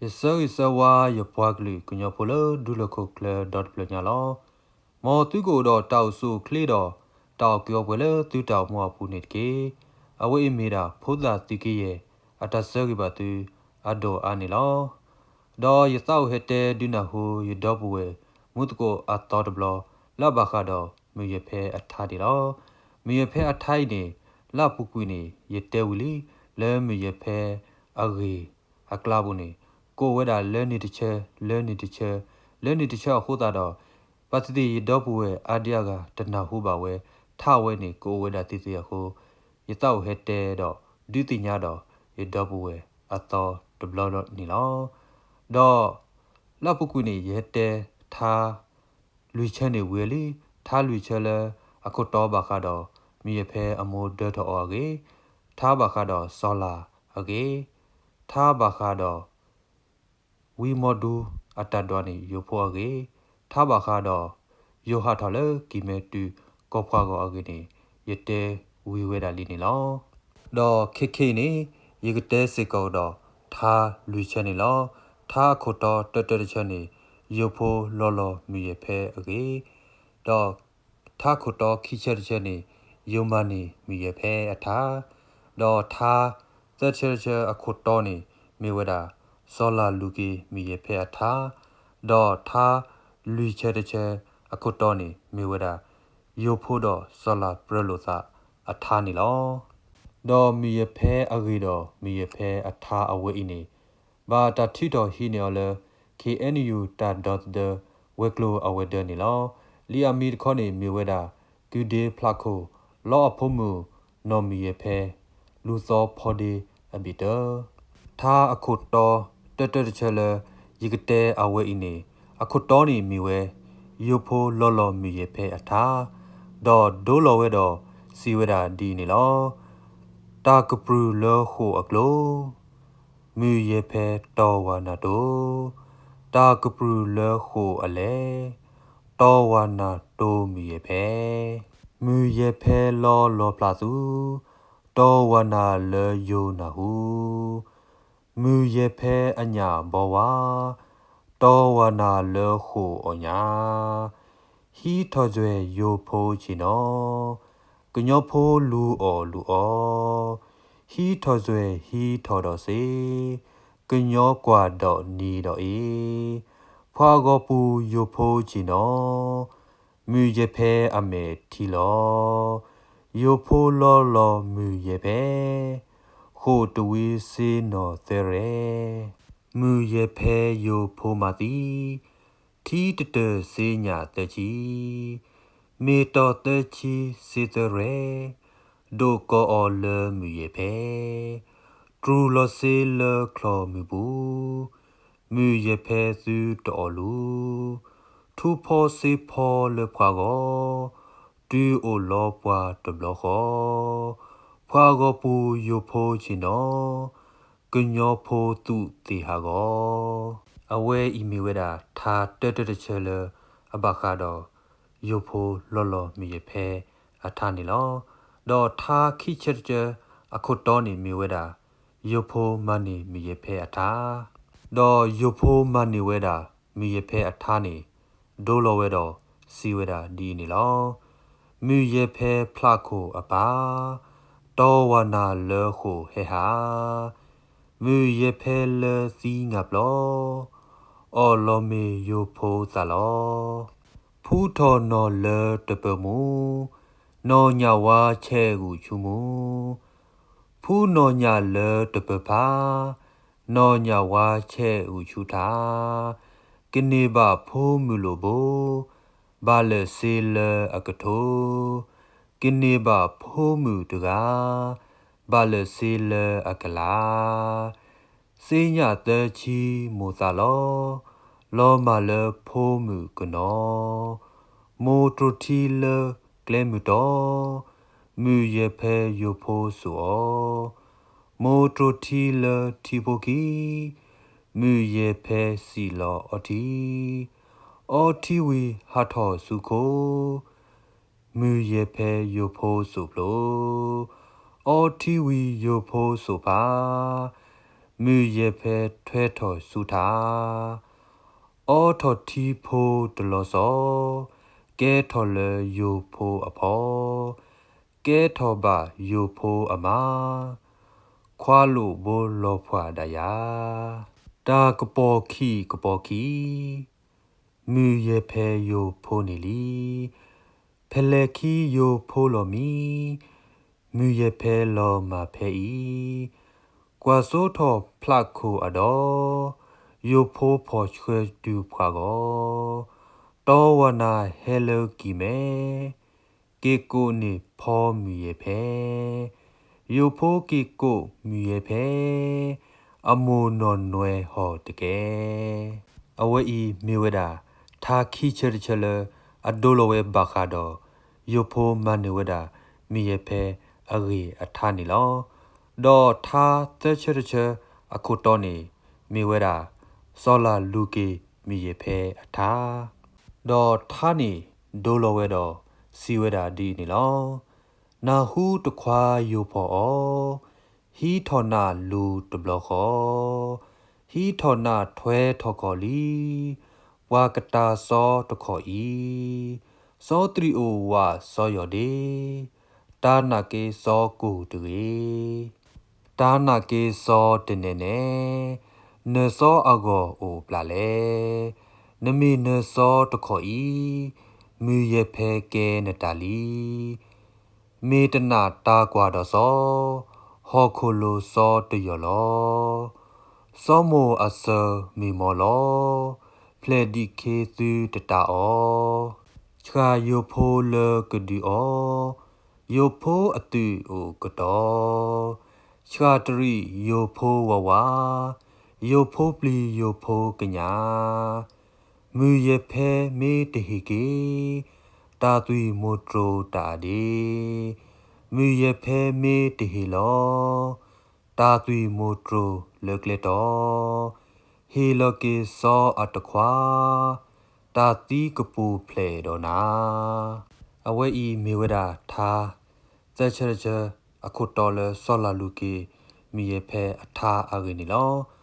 ယဆၢဂ့ၤဆၢဝါယပှၤကလုာ်ကညီဖိလၢဒူလၢၢ်ခိၣ်ချၢဒီတဖျၢၣ်ညါလီၤ. မ်သုကအိၣ်ဒီးတၢ်အိၣ်ဆူၣ်အိၣ်ချ့ဒီး တၢ်အိၣ်ကူအိၣ်ပှဲၤလၢသုတၢ်အိၣ်မူအပူၤန့ၣ်တက့ၢ်. အဝဲအံၤမ့ၢ်ဒၣ်ဖိသၣ်သုးက့ယဲၢ် အတၢ်ဆၢဂ့ၤဘၣ်သုအဒိၣ်အါန့ၣ်လီၤ. ဒီးယသးအိၣ်ဟဲတဲဒုးနၢ်ဟူ ယဒီပုၢ်ဝဲၢ်မူသကိးအသီတဘျီ လၢအဘၣ်ဃးဒီးမုၢ်ယဲၢ်ဖဲအထါန့ၣ်လီၤ. မုၢ်ယဲၢ်ဖဲအထါအံၤန့ၣ် လၢအပူၤကွံာ်န့ၣ် ယတဲဝံၤလံ လၢမုၢ်ယဲၢ်ဖဲအဂ့ၢ်အကျါပူၤန့ၣ် ကအိၣ်ဝဲဒၣ်လၢန့ၣ်တဆၢ လၢန့ၣ်တဆၢ လၢန့ၣ်တဆၢအဃိသတးဒီး ဘၣ်သ့ၣ်သ့ၣ်ယဒီပုၢ်ဝဲၢ်အါဒံအါဂၤတနၢ်ဟူဘၣ်ဝဲ ထါဝဲန့ၣ်ကအိၣ်ဝဲဒၣ်သ့သ့အဃိ ယသးအိၣ်ဟဲတဲဒီးဒုးသ့ၣ်ညါဒီးယဒီပုၢ်ဝဲၢ်အသီတဘျီန့ၣ်လီၤ. ဒီးလၢအပူၤကွံာ်န့ၣ် ယဟဲတဲထါ လွံၢ်ဆၢန့ၣ်ဝံၤလံ. ထါလွံၢ်ဆၢလၢအခိၣ်တီဘၣ်ဃးဒီး မုၢ်ယဲၢ်ဖဲအမိၢ်ဒၢထီၣ်အီၤအဂ့ၢ်, ထါဘၣ်ဃးဒီးစီၤလၤအဂ့ၢ်, ထါဘၣ်ဃးဒီး ဝံမီဒူအတၢ်ဒွးန့ၣ် ယိၤဖိအဂ့ၢ်, ထါဘၣ်ဃးဒီး ယိၤဟးထီၣ်လၢကံၢ်မဲတုၤကိးပှၤဂီၢ်အဂ့ၢ်န့ၣ် ယတဲဝံၤဝဲဒၣ်လံန့ၣ်လီၤ. ဒီးခဲခဲအံၤန့ၣ် ယကတဲစ့ၢ်ကီးကဒီးထါလွံၢ်ဆၢန့ၣ်လီၤ. ထါအခိၣ်တီတၢတၢတဆၢန့ၣ် ယိၤဖိလီၤလီၤမုၢ်ယဲၢ်ဖဲအဂ့ၢ်, ဒီးထါခိၣ်တီခံဆၢတဆၢန့ၣ် ယိၤမၤန့ၢ်မုၢ်ယဲၢ်ဖဲအထါ, ဒီးထါသၢဆၢတဆၢအခိၣ်တီန့ၣ် မ့ၢ်ဝဲဒၣ် စီၤလၤလူၤက့ၤမုၢ်ယဲၢ်ဖဲအထါ, ဒီးထါလွံၢ်ဆၢတဆၢအခိၣ်တီန့ၣ် မ့ၢ်ဝဲဒၣ် ယိၤဖိဒီးစီၤလၤပြၢလိာ်သးအထါန့ၣ်လီၤ. ဒီးမုၢ်ယဲၢ်ဖဲအဂ့ၢ်ဒီးမုၢ်ယဲၢ်ဖဲအထါအဝဲအံၤန့ၣ် ဘၣ်တၢ်ထုးထီၣ်ဟံးန့ၢ်အီၤလၢ ခ့ၣ်အဲၣ်ယူၣ် တၢ်ဒီသဒၢဝဲၤကျိၤအဝဲၤဒၢးန့ၣ်လီၤ. လံာ်အမံၤတခီန့ၣ်မ့ၢ်ဝဲဒၣ် ကုၢ်ဒ့ဖျးခိၣ် လီအဖိမုၣ်နီၢ်မုၢ်ယဲၢ်ဖဲ လူၤသီဖီဒ့အဘံၣ်တၢၢ် ထါအခိၣ်တီတၢတၢတဆၢလၢ ယကတဲအဝဲအံၤန့ၣ် အခိၣ်တီန့ၣ်မ့ၢ်ဝဲ ယိၤဖိလီၤလီၤမုၢ်ယဲၢ်ဖဲအထါ, ဒီးဒိလီၤဝဲဒီးစံးဝဲဒၣ်ဒ်အံၤန့ၣ်လီၤ. တၢ်ကပြုၢ်လၢဃိာ်အကျိၤ မုၢ်ယဲၢ်ဖဲတီဝၤနၢ်တိၤ, တၢ်ကပြုၢ်လၢဃိာ်အလဲၢ်, တီဝၤနၢ်တိၤမုၢ်ယဲၢ်ဖဲ, မုၢ်ယဲၢ်ဖဲလီလီၤဖျးသူ, တီဝၤနၢ်လၢယိၤနၢ်ဟူ, မုၢ်ယဲၢ်ဖဲအညၣ်ဘီဝါ, တီဝၤနၢ်လၢဃိာ်အီၣ်ညၣ်, ဟံးထီၣ်စွဲၣ်ယိၤဖိဆ့ၣ်နီၤ, ကညီဖိလူၤအီၣ်လူၤအီ, ဟံးထီၣ်စွဲၣ်ဟံးထီၣ်ဒီးစ့, ကညီကွၢ်ဒီးနံၤဒီးအ့, ဖှၤဂီၤပူၤယိၤဖိဆ့ၣ်နီၤ, မုၢ်ယဲၢ်ဖဲအမဲာ်ထံလီၤ, ယိၤဖိလီလီၤမုၢ်ယဲၢ်ဖဲ, ဃိာ်တဝံၤစ့နီၢ်သၢရဲၣ်, မုၢ်ယဲၢ်ဖဲယိၤဖိမၤသံ, ထံတတၢၢ်စ့ညၣ်သၢဆံ, မ့ၢ်တီၢ်သၢဆံစ့သၢရဲၣ်, ဒိၣ်ကီအီၤလၢမုၢ်ယဲၢ်ဖဲ, တြူၢ်လီၤစ့လၢချီၣ်မုၢ်ပူၤ, မုၢ်ယဲၢ်ဖဲသုတအီၣ်လူၤ, ထူဖီစ့ဖီလၢဖှၤဂီၤ, တုၤအိၣ်လီၤပှၤတဘျီဃီ, ဖှၤဂီၤပူၤယိၤဖိဆ့ၣ်နီၤ, ကညီဖိသူၣ်သ့ၣ်ဟးဂီၤ. အဝဲအံၤမ့ၢ်ဝဲဒၣ်ထါတၢတၢတဆၢလၢအဘၣ်ဃးဒီး ယိၤဖိလီၤလီၤမုၢ်ယဲၢ်ဖဲအထါန့ၣ်လီၤ. ဒီးထါခံဆၢတဆၢအခိၣ်တီန့ၣ်မ့ၢ်ဝဲဒၣ် ယိၤဖိမၤန့ၢ်မုၢ်ယဲၢ်ဖဲအထါ, ဒီးယိၤဖိမၤန့ၢ်ဝဲဒၣ်မုၢ်ယဲၢ်ဖဲအထါန့ၣ် ဒိလီၤဝဲဒီးစံးဝဲဒၣ်ဒ်အံၤန့ၣ်လီၤ. မုၢ်ယဲၢ်ဖဲဖျးခိၣ်အပၢ်, တီဝၤနၢ်လၢဃိာ်ဟဲဟး, မုၢ်ယဲၢ်ဖဲလၢသံငါပျီ, အီၣ်လီၤမ့ၢ်ယိၤဖိသးလီၤ. ဖှူထီၣ်နီၢ်လၢတပၢၤမူ, နီၢ်ညၣ်ဝါဆဲးဂူာ်ဆူမူ, ဖှူနီၢ်ညၣ်လၢတပၢၤဖး, နီၢ်ညၣ်ဝါဆဲးဂူာ်ဆူထး, ကန့ၢ်ဘၣ်ဖိမုၣ်လိာ်ဘိ, ဘၣ်လၢာ်စ့လၢအကထိ, ကန့ၢ်ဘၣ်ဖိမုၣ်တဂၤ, ဘၣ်လၢာ်စ့လၢအကလး, စ့ညၣ်သၢဆံမိၢ်သးလီၤ, လီၤမၢ်လၢဖိမုၣ်ကနီၤ, မိၢ်တြိာ်ထံလၢကျဲမုၢ်တီ, မုၢ်ယဲၢ်ဖဲယိၤဖိစိာ်အီၤ, မိၢ်တြိာ်ထံလၢထံဖိခံ, မုၢ်ယဲၢ်ဖဲစံၣ်လီၤအီထံ, အီထံဝံၤဟးထီၣ်ဆူခိၣ်, မုၢ်ယဲၢ်ဖဲယိၤဖိစိာ်ဖျိ, အီထံဝံၤယိၤဖိစိာ်ဖး, မုၢ်ယဲၢ်ဖဲထွဲထီၣ်ဆူထး, အိးထီၣ်ထံဖိတလီၤစီၤ, ကဲထီၣ်လၢယိၤဖိအဖီ, ကဲထီၣ်ဘၣ်ယိၤဖိအမါ, ခွါလိာ်ဘိလီၤဖှၣ်ဒၣ်ယၤ, တၢ်ကပီၤခံးကပီၤခံး, မုၢ်ယဲၢ်ဖဲယိၤဖိန့ၣ်လံ. ဖဲလဲၣ်ခံယိၤဖိလီၤမံ, မုၢ်ယဲၢ်ဖဲလီၤမၢ်ဖဲအံၤ, ကွၢ်စိထီၣ်ဖျးခိၣ်အဒီ, ယိၤဖိဖီၣ်ဆှၢတုၤဖှးဂီၤ, တီဝါနၤဟဲလၢကံၢ်မဲ, က့ၤကိးန့ၢ်ဖီမုၢ်ယဲၢ်ဖဲ, ယိၤဖိက့ၤကိးမုၢ်ယဲၢ်ဖဲ, အမိၢ်နီၢ်နွဲဟီၣ်တကဲ. အဝဲအံၤမ့ၢ်ဝဲဒၣ် ထါခံဆၢတဆၢလၢ အဒိလီၤဝဲဘၣ်ဃးဒီး ယိၤဖိမၤန့ၢ်ဝဲဒၣ် မုၢ်ယဲၢ်ဖဲအဂ့ၢ်အထါန့ၣ်လီၤ. ဒီးထါသၢဆၢတဆၢအခိၣ်တီန့ၣ် မ့ၢ်ဝဲဒၣ် စီၤလၤလူၤက့ၤမုၢ်ယဲၢ်ဖဲအထါ, ဒီးထါန့ၣ်ဒိလီၤဝဲဒီး စံးဝဲဒၣ်ဒ်အံၤန့ၣ်လီၤ. နၢ်ဟူတခွါယိၤဖီၣ်အီၤ, ဟံးထီၣ်နၢ်လူၤတဘျီဃီ, ဟံးထီၣ်နၢ်ထွဲထီၣ်ကီၢ်လံ, ပှၤကတၢ်စီတခီၣ်အံၤ, စီၤတရံးအိၣ်ဝးစီၤယီၢ်ဒ့, တၢ်နာ်က့စီၤကိၢ်တဂ့ၤ. တၢ်နာ်က့စီၤတနဲၣ်နဲၣ်, နၢၤစီအဂီၢ်အိၣ်ပျၢ်လဲၣ်. နမ့ၢ်နၢၤစီတခီၣ်အံၤ, မုၢ်ယဲၢ်ဖဲကဲနတၢ်လံ. မ့ၢ်တနာ်တၢ်ကွၢ်ဒီးစီၤ, ဟီၣ်ခိၣ်လိၤစီၤတယီၢ်လီၤ. စီၤမိၢ်အစၢၤမ့ၢ်မီၢ်လီၤ, ဖျဲၣ်ဒံးခ့သုတတၢ်အီၤ. ဆှၣ်ယိၤဖိလၢကဒုးအီၤ, ယိၤဖိအသုးအိၣ်ကတီၤ, ဆှၣ်တရံးယိၤဖိဝးဝး, ယိၤဖိပျံၤယိၤဖိကညး, မုၢ်ယဲၢ်ဖဲမ့ၢ်တဟ့ၣ်က့ၤ, တၢ်သွံၣ်မိၢ်တြိၤတၢ်အဒ့, မုၢ်ယဲၢ်ဖဲမ့ၢ်တဟ့ၣ်လီၤ, တၢ်သွံၣ်မိၢ်တြိၤလၢကျဲတီၤ, ဟ့ၣ်လီၤက့ၤစီၤအတခွါ, တၢ်သံကပူၤဖျဲးဒီးနၤ. အဝဲအံၤမ့ၢ်ဝဲဒၣ်ထါ သၢဆၢတဆၢ အခိၣ်တီလၢစီၤလၤလူၤက့ၤ မုၢ်ယဲၢ်ဖဲအထါအဂ့ၢ်န့ၣ်လီၤ.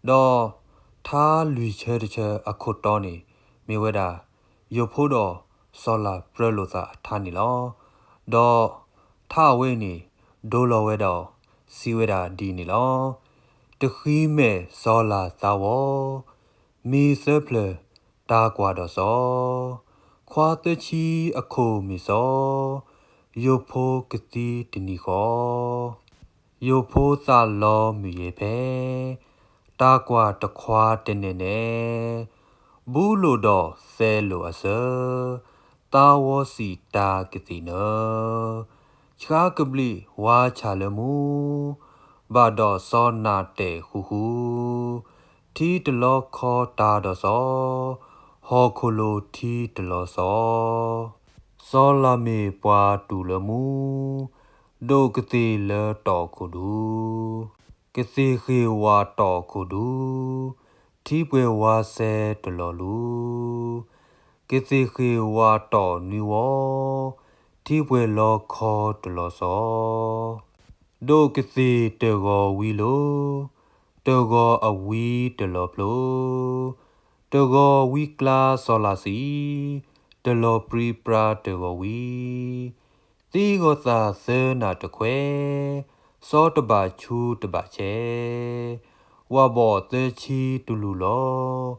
ဒီးထါလွံၢ်ဆၢတဆၢအခိၣ်တီန့ၣ် မ့ၢ်ဝဲဒၣ် ယိၤဖိဒီးစီၤလၤပြၢလိာ်သးအထါန့ၣ်လီၤ. ဒီးထါအဝဲအံၤန့ၣ် ဒိလီၤဝဲဒီး စံးဝဲဒၣ်ဒ်အံၤန့ၣ်လီၤ. တဃံမဲာ်စီၤလၤသးဝီ, မ့ၢ်သၢဖျၢၣ်တၢ်ကွၢ်ဒီးစီၤ, ခွါသၢဆံအခိၣ်မ့ၢ်စီၤ, ယိၤဖိကသံတနံၤဃီ, ယိၤဖိသးလီမုၢ်ယဲၢ်ဖဲ, တၢ်ကွၢ်တခွါတနဲၣ်နဲၣ်, ဘူးလိာ်ဒီးသဲလိာ်အစၢၤ, သးဝီစံးတၢ်ကသ့ၣ်နၢ, ဆှါကဘျံးဝါဆၣ်လၢမူ, ဘၣ်ဒီးစီၤနၢ်တဲာ်ဃူဃူ, ထံတလီခီတၢ်ဒီးစီၤ, ဟီၣ်ခိၣ်လိၤထံတလီစီၤ, စီၤလၤမ့ၢ်ပှၤတူၢ်လၢမူ, ဒိၣ်ကသ့ၣ်လၢတီၢ်ခိၣ်ဒူ, ကသ့ၣ်ဃ့ၢ်ဝးတီၢ်ခိၣ်ဒူ, ထံပှဲၤဝါစဲတလီၤလူၤ, ကသ့ၣ်ဃ့ၢ်ဝးတီၢ်နွံဝီ, ထံပှဲၤလီခီတလီစီၤ, ဒိၣ်ကသ့ၣ်တဂီၤဝံလိၤ, တဂီၤအဝံတလီဖျိ, တဂီၤဝံကျါစီၤလၤစံ, တလီၤပြံပြါတဂီၤဝံ, သ့ဂီၤသၣ်သၢနၢ်တခွဲ, စီၤတဘၣ်ဆူတဘၣ်ဆဲး, ဝၣ်ဘီၣ်သၢဆံတလူၢ်လီၤ,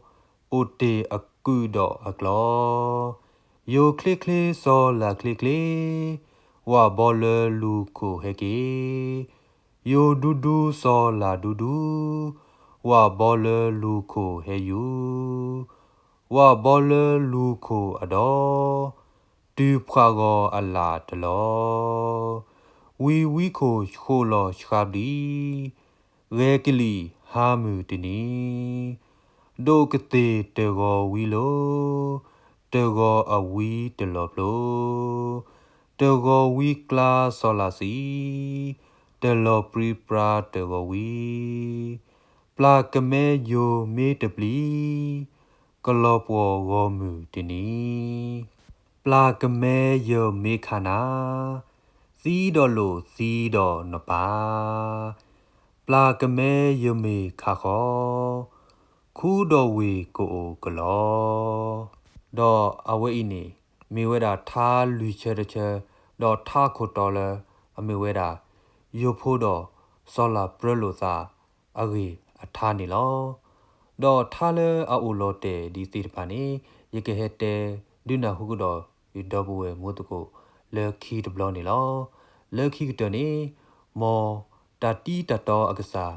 အိၣ်တ့ၢ်အကုၢ်ဒီးအကျီ, ယိၤချ့ချ့စီၤလၤချ့ချ့, ဝၣ်ဘီလၢလူၤခိၣ်ဟဲက့ၤ, ယိၤဒူဒူစီၤလၤဒူဒူ, ဝၣ်ဘီလၢလူၤခိၣ်ဟဲယူၤ, ဝၣ်ဘီလၢလူၤခိၣ်အဒီ, တုၤဖှးဂီၤအလၣ်တလီၤ, ဝံဝံခိၣ်ဃိးလီၤဆှါဘျံး, ဂဲၤကလံၣ်ဟါမုၢ်တနံၤ, ဒိၣ်ကသ့ၣ်တဂီၤဝံလိၤ, တဂီၤအဝံတလီၤဖျိ, တဂီၤဝံကျါစီၤလၤစံ, တလီၤပြံပြါတဂီၤဝံ, ပျၢ်ကမဲယိၤမ့ၢ်တပျံၤ, ကလီၤပှီၢ်ဂီၤမုၢ်တနံၤ, ပျၢ်ကမဲယိၤမ့ၢ်ခးနၤ, သံဒီးလိာ်သံဒီးနပၢ်, ပ ပျၢ်ကမဲယမ့ၢ်ခးဃီ, ခူဒီးဝ့ၢ်ကအိၣ်ကလီ. ဒီးအဝဲအံၤန့ၣ် မ့ၢ်ဝဲဒၣ်ထါလွံၢ်ဆၢတဆၢ, ဒီးထါခိၣ်တီလၢ အမ့ၢ်ဝဲဒၣ် ယိၤဖိဒီးစီၤလၤပြၢလိာ်သးအဂ့ၢ်အထါန့ၣ်လီၤ. ဒီးထါလၢအအိၣ်လီၤတဲာ်ဒ်သ့ၣ်တဖၣ်န့ၣ် ယကဟဲတဲဒုးနၢ်ဟူကဒီး ယဒီပုၢ်ဝဲၢ်မူသကိးလၢခံတဘျီန့ၣ်လီၤ. လၢခံကတၢၢ်န့ၣ် မ်တၢ်တံတၢ်တီအကစၢ်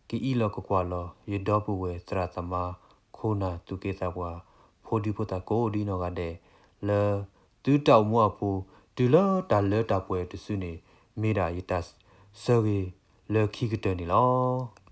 ကအံးလီၤကကွၢ်လီၤ ယဒီပုၢ်ဝဲၢ်သရၣ်သမါ ခိၣ်နၢ်သူၣ်က့သးပှၢ် ဖိဒံဖိသၣ်ကိးဒံနီၢ်ဂၤဒဲး လၢသုတၢ်အိၣ်မူအပူၤ တုၤလၢတၢ်လၢတၢ်ပှဲၤတစုန့ၣ် မ့ၢ်ဒၣ်ယတၢ်ဆၢဂ့ၤလၢခံကတၢၢ်န့ၣ်လီၤ.